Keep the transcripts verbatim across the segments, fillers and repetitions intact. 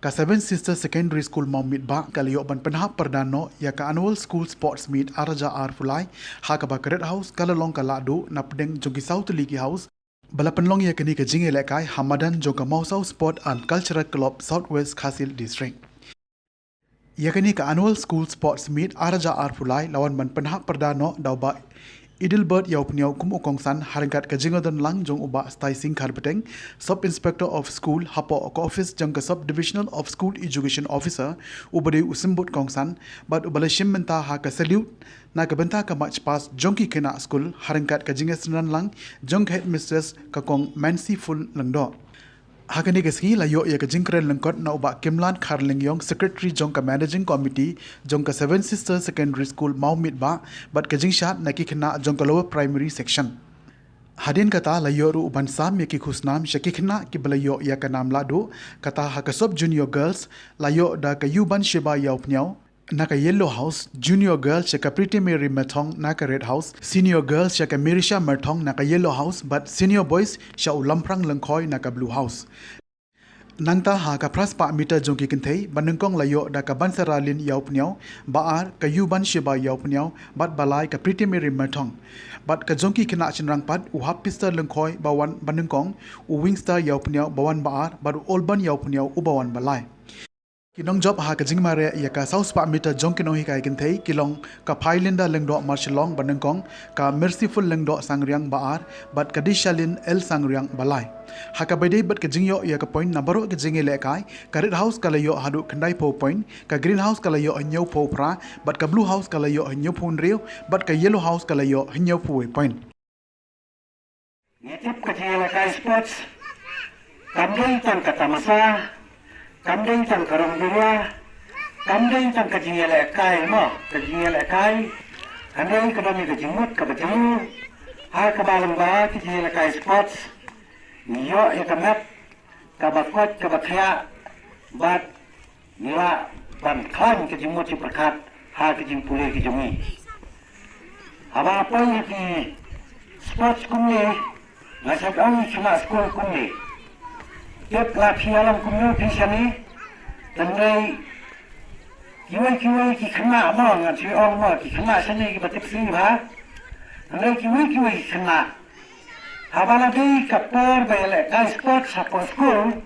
Ka Seven Sisters Secondary School Mawmit Bah ka la ïoh ban pynhap pyrda noh ïa ka Annual School Sports Meet ar hajar arphew lai, ha kaba ka Red House ka la long ka lahduh na pdeng jong ki saw tylli ki house, ba la pynlong ïa kane ka jingïalehkai ha madan jong ka Mawsaw Sport and Cultural Club, South West Khasi Hills District. Ïa kane ka Annual School Sports Meet ar hajar arphew lai la wan ban pynhap pyrda noh da u Bah Edelbert Ïawphniaw kum u kongsan, ha ryngkat ka jingdon lang jong u Bah Staising Kharpeteng, Sub Inspector of School, hapoh ka office jong ka Sub Divisional of School Education Officer, uba dei u symbud kongsan, bad uba la shim bynta ha ka salute na ka bynta ka march past jong ki khynnah skul, ha ryngkat ka jingïasynran lang jong ka Headmistress, ka Kong Mansiful Lyngdoh. Ha kane ka sngi la ïoh ïa ka jingkren lyngkot na u Bah Kimlan Kharlingïong, Secretary jong ka Managing Committee jong ka Seven Sisters Secondary School Mawmit Bah, bad ka jingshad na ki khynnah jong ka Lower Primary Section. Hadien kata la ïoh ruh u ban sam ïa ki khusnam sha ki khynnah kiba la ïoh ïa ka nam lahduh, kata ha ka Sub Junior Girls la ïoh da ka Yuban Sheba Ïawphniaw na ka Yellow House, Junior Girl sha ka Pretty Mary Myrthong na ka Red House, Senior Girl sha ka Mirisha Myrthong na ka Yellow House, bad Senior Boys sha u Lamphrang Lyngkhoi na ka Blue House. Nangta ha ka phra spah meter jong ki kynthei, ba nyngkong la ïoh da ka Bansaralin Ïawphniaw, ba ar ka Yuban Sheba Ïawphniaw, bad ba lai ka Pretty Mary Myrthong. Bad ka jong ki khynnah shynrang pat, u Happister Lyngkhoi ba wan ba nyngkong, u Wingstar Ïawphniaw ba wan ba ar, bad u Olban Ïawphniaw uba wan ba lai. Ki nongjop ha ka jingmareh ïa ka saw spah meter jong ki nonghikai kynthei ki long ka Phailinda Lyngdoh Marshallong ba nyngkong, ka Merciful Lyngdoh Sangriang ba ar, bad ka Dishalin L Sangriang ba lai. Ha kaba ïadei bad ka jingïoh ïa ka point na baroh ka jingïalehkai, ka Red House ka la ïoh haduh khyndaiphew point, ka Green House ka la ïoh hynñiewphew phra, bad ka Blue House ka la ïoh hynñiewphew hynriew, bad ka Yellow House ka la ïoh hynñiewphew wei point. Ngi tip ka jingïalehkai sports kam dei tang ka tamasa, kam dei tang ka rong biria, kam dei tang ka jingïalehkai mo, ka jingïalehkai. Hynrei ka don ka jingmut kaba jong u ha kaba lyngba ka jingïalehkai sports ngi ïoh ïa ka map kaba koit kaba khiah bad ngi lah ban khlaiñ ka jingmut jingpyrkhat ha ka jingpule ka jong ngi. Haba poi ïa ki sports kumne, nga sa ong ïa ki khynnah skul kumne. Tip la phi ïalam kumno phi shane, hynrei kiwei kiwei ki khynnah mo, ngan shu ong mo, ki khynnah shane kiba tip sngi bha. Hynrei kiwei kiwei ki khynnah haba la dei ka por ba ïalehkai sports hapoh skul,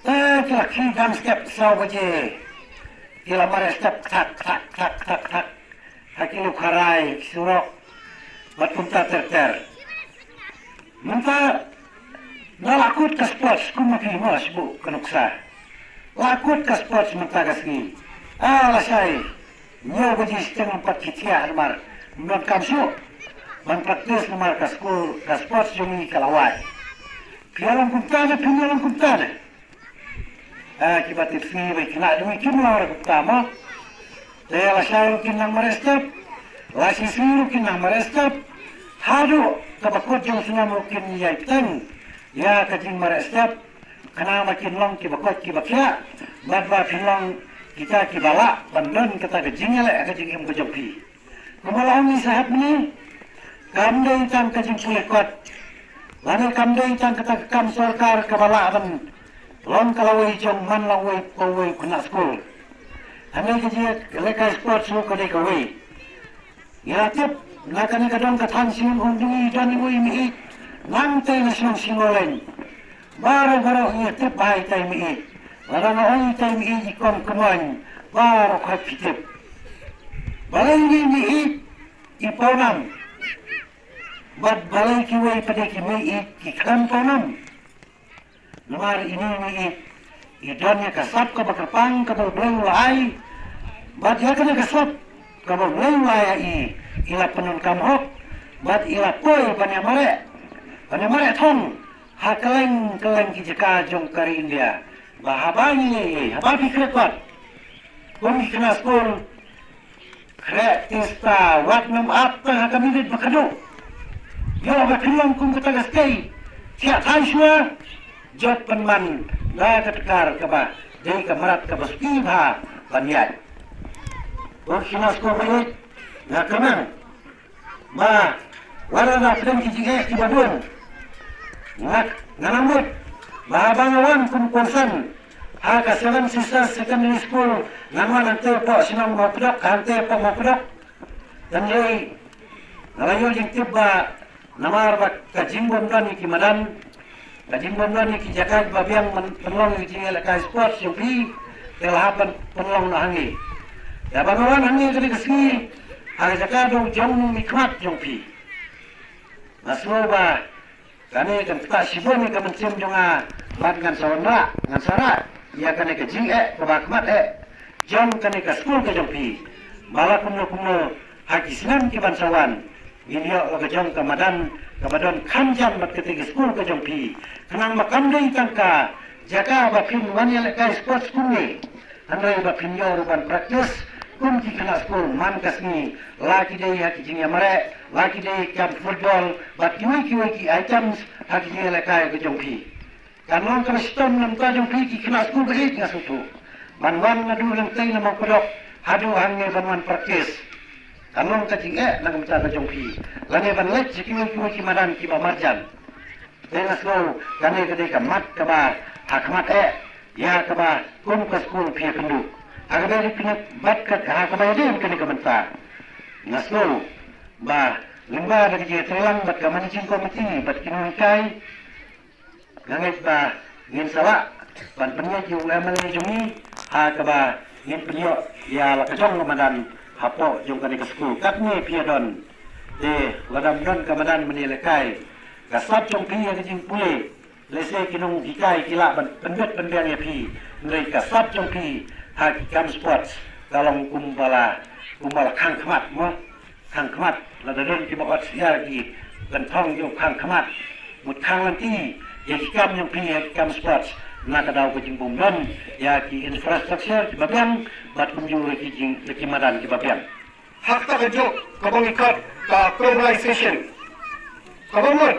te ki la khie dang step saw baje. Ki la mareh step thak thak thak thak thak ha ki lukharai, ki surok bad kumta ter ter. Mynta la lah kut ka sports kum ma phi mo, sbu ka nuksa. Lah kut ka sports mynta ka sngi. Ah, lashai hynñiew baje shiteng ym pat ki thiah namar ym don kam shuh ban practice namar ka skul, ka sports jong ngi ka la wai. Phi ïalam kumta ne, phi ïalam kumta ne. Ah, kiba tip sngi ba ki khynnah jong ngi kim long re kumta mo. Te lashai ruh kin nang mareh step, lashisngi ruh kin nang mareh step. Haduh kaba kut jong snem ruh kin ïai bteng ïa ka jingmareh step, khnang ba kin long kiba koit kiba khiah bad ba phin long kita kiba lah ban don kata ka jingïaleh ha ka jingim ka jong phi. Kumba la ong i sahep mynne, kam dei tang ka jingpule kot lane kam dei tang kata ka kam sorkar kaba lah ban long ka lawei jong man lawei kawei khynnah skul. Hynrei ka jingïalehkai sports ruh ka dei kawei. Ngi la tip na kane ka dong ka thaiñ Shillong, ong dei don iwei i mei nangtei na shnong Shillong. Baroh baroh ngi tip ba itai mei. Lada nga ong itai mei i kong kmaiñ, baroh khoit phi tip. Balei ini mei i pawnam bad balei kiwei pat de ki mei i ki khlem pawnam? Namar ini mei i i don ïa ka sap kaba kyrpang kaba U Blei u la ai. Bad ïa kane ka sap kaba U Blei u la ai ïa i, i la pyndonkam hok bad i la poi ban ïa mareh, ban ïa mareh thong ha kylleng kylleng ki jaka jong ka ri India. Ba haba ngi ïa, haba phi khreh pat kum ki khynnah skul, khreh tista, wat nym ap tang ha ka minit ba khatduh. Ïoh ba phin long kum kata ka stei, thiah thai shuwa, jop pynman da ka tykar kaba dei ka mrad kaba suki bha ban ïaid. Ko ki khynnah skul ba ïeit, nga kyrmen ba wat la da pdeng ki jingeh kiba bun, nga, nga nang mut ba haba nga wan kum u kongsan Ha ka Seven Sisters Secondary School ngan wan hangtei hapoh shnong Mawpdok, hangtei hapoh Mawpdok. Hynrei nga la ïoh jingtip ba namar ba ka jingbym don ïa ki madan, ka jingbym don ïa ki jaka ba biang ban pynlong ïa ki jingïalehkai sports jong phi, te la hap ban pynlong noh hangne. Ïa ba nga wan hangne kane ka sngi ha ka jaka dong jong mi khmat jong phi. Nga sngew ba kane kan ktah shibun ïa ka mynsiem jong nga, bad ngan sa wanrah, ngan sa rah ïa kane ka jingeh kaba khmat eh jong kane ka skul ka jong phi. Ba la kumno kumno ha ki snem ki ban sa wan, ngin ïoh la ka jong ka madan kaba don kham jan bad kata ka skul ka jong phi. Khnang ba kam dei tang ka jaka ba phin wan ïalehkai sports kumne, hynrei ba phin ïoh ruh ban practice kum ki khynnah skul man ka sngi, la ki dei ha ki jingïamareh, la ki dei kam football bad kiwei kiwei ki items ha ki jingïalehkai ka jong phi. Kan long kaba shitom na bynta jong phi ki khynnah skul ba ïeit, nga sngewthuh, ban wan naduh Langtei na Mawpdok haduh hangne ban wan practice. Kan long ka jingeh na ka bynta ka jong phi, lane ban leit sha kiwei kiwei ki madan kiba marjan. Te nga sngew kane ka dei ka mat kaba ha khmat eh ïa kaba kum ka skul phi ïakynduh ha kaba ïadei bad ka, ha kaba ïadei bad kane ka bynta. Nga sngew ba lyngba da ka jingïatreilang bad ka managing committee bad ki nonghikai, nga ngeit ba ngin sa lah ban pynïaid ïa u M L A jong ngi ha kaba ngin pynïoh ïa la ka jong ka madan hapoh jong kane ka skul. Katne phi ïa don, te lada ym don ka madan ban ïalehkai, ka sap jong phi ha ka jingpule, lehse ki nonghikai ki lah ban pynbit pynbiang ïa phi, hynrei ka sap jong phi ha ki kam sports ka long kumba la, kumba la khang khmat mo. Khang khmat, lada don kiba ot syiar ki pynthong ïa u khang khmat. Mut khang lynti ïa ki kam jong phi ha ki kam sports, na ka daw ka jingbym don ïa ki infrastructure kiba biang bad kumjuh ïa ki jing, ïa ki madan kiba biang. Ha kata ka juk kaba ngi khot ka globalization, kaba mut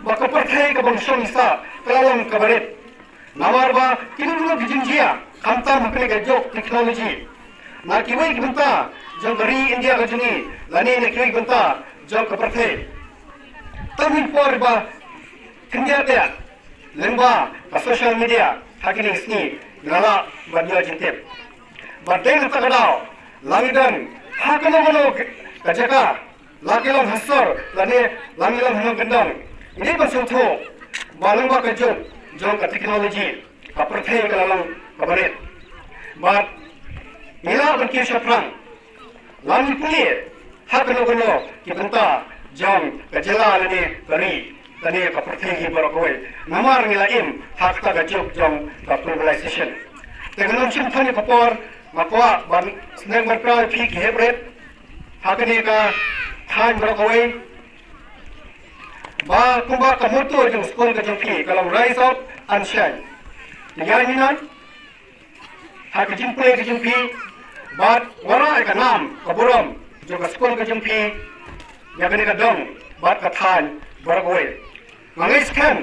ba ka pyrthei kaba ngi shong ngi sah ka la long kaba rit. Namar ba kino kino ki jingjia, khamtam ha kane ka juk technology, na kiwei ki bynta jong ka ri India ka jong ngi lane na kiwei ki bynta jong ka pyrthei. Tang hynrei por ba khyndiat ïa lyngba ka social media ha kine ki sngi, ngi la lah ban ïoh jingtip. Bad dei na kata ka daw, la ngi don ha kano kano ka jaka, la ki long ha sor lane la ngi long ha nongkyndong, ngi dei ban sngewthuh ba lyngba ka juk jong ka technology, ka pyrthei ka la long kaba rit. Bad ngi lah ban kiew shaphrang, la ngi pule ha kano kano ki bynta jong ka jylla lane ka ri lane ka pyrthei hi baroh kawei. Namar ngi la im ha kata ka juk jong ka globalization. Te ngan ym shim than ïa ka por, nga kwah ban sneng ban kren ïa phi ki hep rit ha kane ka thaiñ baroh kawei, ba kumba ka motto jong skul ka jong phi ka long Rise Up and Shine. Te ïa ngi nan ha ka jingpule ka jong phi, bad wanrah ïa ka nam ka burom jong ka skul ka jong phi ïa kane ka dong bad ka thaiñ baroh kawei. Nga ngeit skhem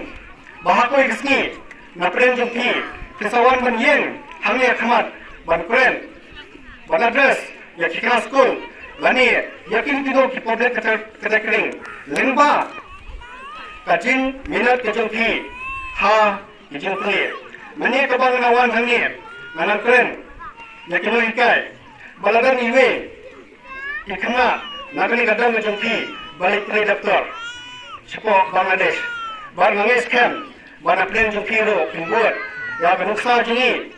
ba ha kawei ka sngi na pdeng jong phi, phin sa wan ban ïeng hangne ha khmat ban kren, ban address ïa ki khynnah skul lane ïa kino kino ki public cater-, catering lyngba ka jingminot ka jong phi ha ki jingpule. Mynne kaba nga wan hangne, nga nang kren ïa ki nonghikai ba lada ngi ïeng, ki khynnah na kane ka dong ka jong phi ba leit pule doctor shapoh Bangladesh. Bad nga ngeit skhem ba na pdeng jong phi ruh kin bud ïa ka nuksa jong ngi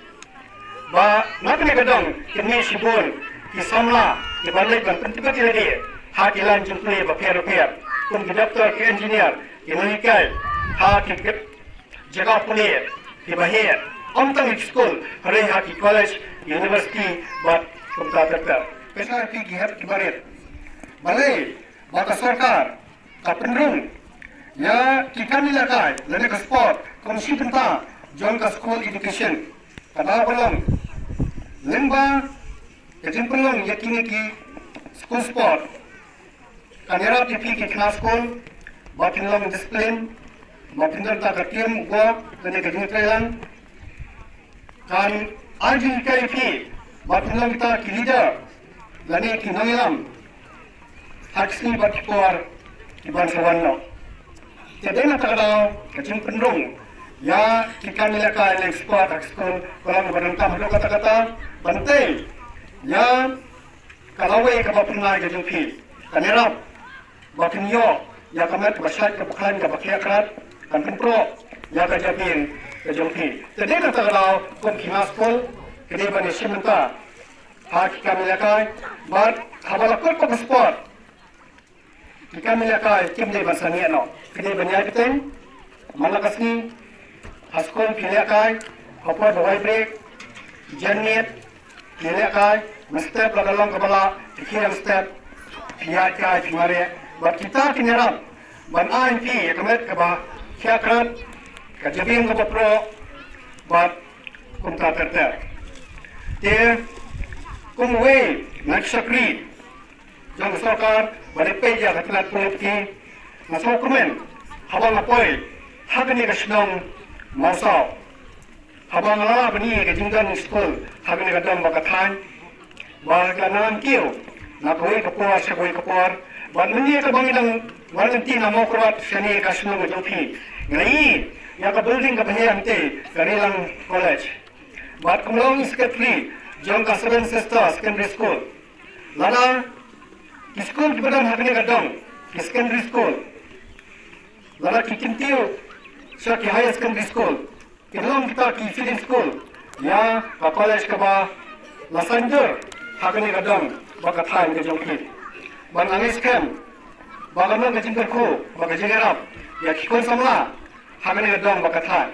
ba na kane ka dong kin mih shibun ki samla kiban leit ban pyntbit ïalade ha ki line jingpule bapher bapher, kum ki doctor, ki engineer, ki nonghikai ha ki jaka pule kiba heh, ym tang ha ki skul, hynrei ha ki college, university bad kumta ter ter. Pynban phi ki hep kiba rit. Balei ba ka sorkar ka pynrung ïa ki kam ïalehkai lane ka sport kum shi bynta jong ka school education? Ka daw ka long lyngba ka jingpynlong ïa kine ki school sport, kan ïarap ïa phi ki khynnah skul ba phin long discipline, ba phin don ta ka teamwork lane ka jingtreilang. Kan ai jinghikai ïa phi ba phin long kita ki leader lane ki nongïalam ha ki sngi bad ki por kiban sa wan noh. Te dei na kata ka daw ka jingpynrung Ïa ki kam ïalehkai leng sport ha ki skul ka long ba donkam haduh katta katta. Ban tei ïa ka lawei kaba pynlait ka jong phi, kan ïarap ba phin ïoh ïa ka met kaba shait kaba khlaiñ kaba khiah krat, kan pynproh ïa ka jabieng ka jong phi. Te dei kata ka daw kum ki nongskul ki dei ban ïashim bynta ha ki kam ïalehkai. Bad haba la kut ka sport, ki kam ïalehkai kim dei ban sangeh noh, ki dei ban ïai bteng man la ka sngi. Ha skul phi lehkai ha por ba wai break, jan miet phi lehkai, mynstep lada long kaba lah phi khiah mynstep, phi ïaid kai phi mareh. Bad kita kin ïarap ban ai phi ïa ka met kaba khiah krat, ka jabieng kaba proh bad kumta ter ter. Te kum uwei na ki shakri jong ka sorkar ba dei peit ïa ka tnat pulit ki, nga sngewkmen haba nga poi ha kane ka shnong Mawsaw, haba nga la lah ban ïoh ka jingdon skul ha kane ka dong ba ka thaiñ, ba ka nang kiew na kawei ka por sha kawei ka por. Bad mynne kaba ngi dang wan lynti na Mawkyrwat shane ka shnong ka jong phi, nga ïohi ïa ka building kaba heh hangtei, ka Rilang College. Bad kum long secretary jong ka Seven Sister Secondary School, lada ki skul kiba don ha kane ka dong, ki secondary school, lada ki kyntiew sha ki higher secondary school, ki long kita ki feeding school ïa ka college kaba la saiñdur ha kane ka dong ba ka thaiñ ka jong phi. Bad nga ngeit skhem ba ka long ka jingkyrkhu bad ka jingïarap ïa ki khun samla ha kane ka dong ba ka thaiñ.